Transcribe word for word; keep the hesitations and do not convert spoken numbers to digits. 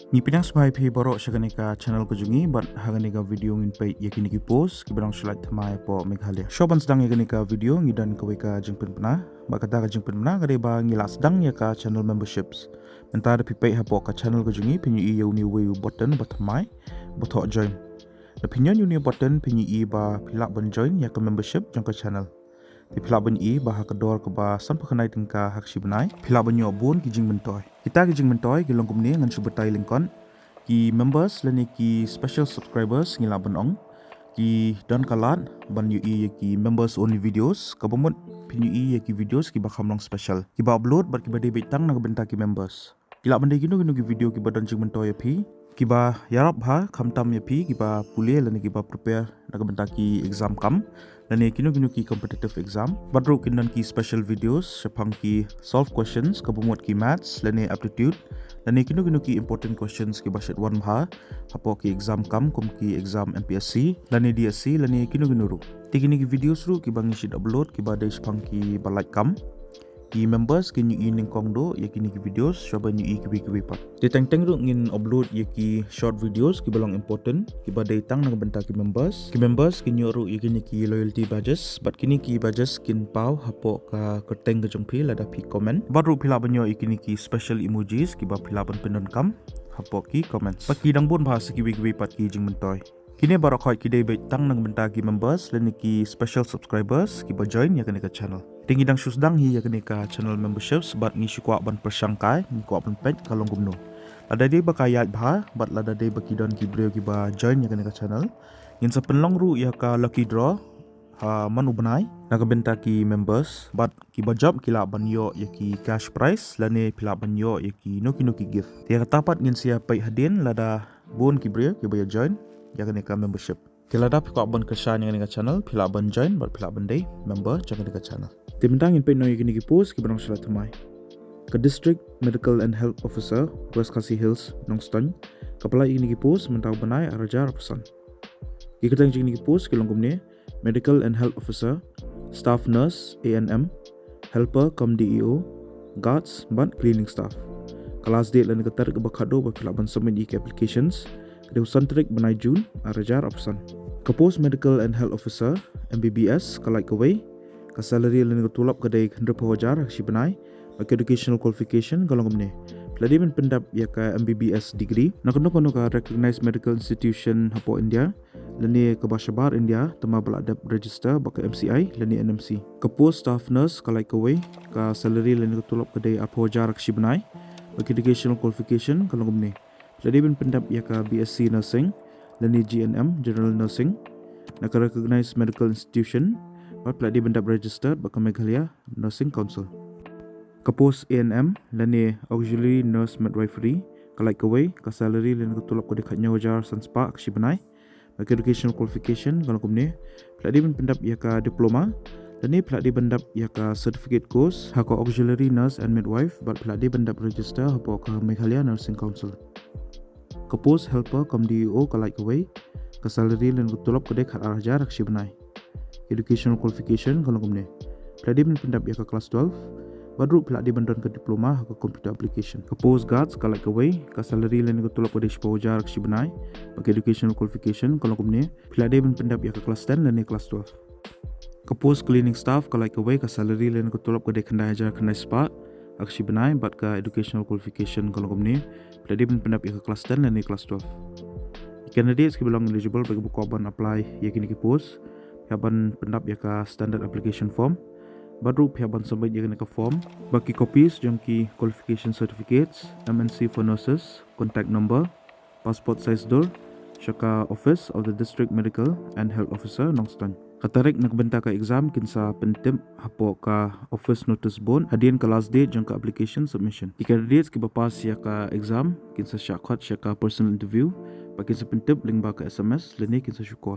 Ngi pdiang sngewbha ïa phi baroh sha kane ka channel ka jong ngi, bad ha kane ka video ngin peit ïa kine ki post kiba dang shu lait thymmai hapoh Meghalaya. Shuwa ban sdang ïa kane ka video ngi don kawei ka jingpynbna, bad kata ka jingpynbna ka dei ba ngi la sdang ïa ka channel memberships. Mynta da phi peit hapoh ka channel ka jong ngi phin ïohi ïa une uwei u button ba thymmai ba thoh join. Da phi nion ïa une u button phin ïohi ba phi lah ban join ïa ka membership jong ka channel. Te phi lah ban ïohi ba ha ka dor kaba sanphew khyndai tyngka ha ka shi bnai phi lah ban ïoh bun ki jingmyntoi. Kita ki jingmyntoi ki long kumne, ngan shu batai lyngkot. Ki members lane ki special subscribers ngi lah ban ong ki don ka lad ban ïohi ïa ki members only videos, kaba mut phin ïohi ïa ki videos kiba kham long special, kiba upload bad kiba dei beit tang na ka bynta ki members. Ki lah ban dei kino kino ki video kiba don jingmyntoi ïa phi, kiba ïarap bha khamtam ïa phi kiba pule lane kiba prepare na ka bynta ki exam kam, lane kino kino ki competitive exam. Bad ruh kin don ki special videos shaphang ki solve questions kaba mut ki maths lane aptitude, lane kino kino ki important questions kiba shait wan bha hapoh ki exam kam, kum ki exam M P S C lane D S C lane kino kino ruh. Te kine ki videos ruh kiba ngi shait upload kiba dei shaphang kiba lait kam. Ki members kin ïohi nyngkong duh ïa kine ki videos shuwa ban ïohi kiwei kiwei pat. Te teng teng ruh ngin upload ïa ki short videos kiba long important, kiba dei tang na ka bynta ki members. Ki members kin ïoh ruh ïa kine ki loyalty badges, bad kine ki badges kin paw hapoh ka kyrteng ka jong phi lada phi comment. Bad ruh phi lah ban ïoh ïa kine ki special emojis kiba phi lah ban pyndonkam hapoh ki comments. Bad ki dang bun bha sa kiwei kiwei pat ki jingmyntoi. Kine baroh khoit ki dei beit tang na ka bynta ki members lane ki special subscribers kiba join ïa kane ka channel. Te ngi dang shu sdang hi ïa kane ka channel memberships, bad ngi shu kwah ban pyrshang kai, ngi kwah ban peit ka long kumno. Lada dei ba ka ïaid bha bad lada dei ba ki don ki briew kiba join ïa kane ka channel, ngin sa pynlong ruh ïa ka lucky draw ha man u bnai na ka bynta ki members, bad kiba jop ki lah ban ïoh ïa ki cash prize lane phi lah ban ïoh ïa kino kino ki gift. Te ïa kata pat ngin sa ïa peit hadien lada bun ki briew kiba ïa join ïa kane ka membership. Te lada phi kwah ban kyrshan ïa kane ka channel phi lah ban join bad phi lah ban dei member jong kane ka channel. Te mynta ngin peit noh ïa kine ki post kiba dang shu lait thymmai. Ka District Medical and Health Officer, West Khasi Hills, Nongstoiñ, ka pynlait ïa kine ki post mynta u bnai ar hajar arphew san. Ki kyrteng jong kine ki post ki long kumne: Medical and Health Officer, Staff Nurse, A N M, Helper cum D E O, Guards bad Cleaning Staff. Ka last date lane ka tarik kaba khatduh ba phi lah ban submit ïa ki applications ka dei u san tarik bnai June ar hajar arphew san. Ka post Medical and Health Officer, M B B S, ka lait kawei, ka salary lane ka tulop ka dei hynriewphew hajar ha ka shi bnai, bad ka educational qualification ka long kumne: phi lah dei ban pyndep ïa ka M B B S degree na kano kano ka recognized medical institution hapoh India lane kaba shabar India, tangba ba la dep register bad ka M C I lane N M C. Ka post Staff Nurse ka lait kawei, ka salary lane ka tulop ka dei arphew hajar ha ka shi bnai, bad ka educational qualification ka long kumne: phi lah dei ban pyndep ïa ka B S c Nursing lane G N M, General Nursing, na ka recognized medical institution, bad phi lah dei ban dep registered bad ka Meghalaya Nursing Council. Ka post A N M lane Auxiliary Nurse Midwifery ka lait kawei, ka salary lane ka tulop ka dei khathynñiew hajar san spah ha ka shi bnai, bad ka educational qualification ka long kumne: phi lah dei ban pyndep ïa ka diploma lane phi lah dei ban dep ïa ka certificate course ha ka Auxiliary Nurse and Midwife, bad phi lah dei ban dep register hapoh ka Meghalaya Nursing Council. Ka post Helper cum D E O ka lait kawei, ka salary lane ka tulop ka dei khatar hajar ha ka shi bnai. Educational qualification ka long kumne: phi lah dei ban pyndep ïa ka class twelve, bad ruh phi lah dei ban don ka diploma ha ka computer application. Ka post Guards ka lait kawei, ka salary lane ka tulop ka dei shiphew hajar ha ka shi bnai, bad ka educational qualification ka long kumne: phi lah dei ban pyndep ïa ka class ten lane class twelve. Ka post Cleaning Staff ka lait kawei, ka salary lane ka tulop ka dei khyndai hajar khyndai spah ha ka shi bnai, bad ka educational qualification ka long kumne: phi lah dei ban pyndep ïa ka class ten lane class twelve. Ki candidates kiba long eligible bad kiba kwah ban apply ïa kine ki post, phi hap ban pyndep ïa ka standard application form, bad ruh phi hap ban submit ïa kane ka form bad ki copies jong ki qualification certificates, M N C for nurses, contact number, passport size dur, sha ka Office of the District Medical and Health Officer, Nongstoiñ. Ka tarik na ka bynta ka exam kin sa pyntip hapoh ka office notice board hadien ka last date jong ka application submission. Ki candidates kiba pass ïa ka exam kin sa shah khot sha ka personal interview, bad kin sa pyntip lyngba ka S M S lane kin sa shu call.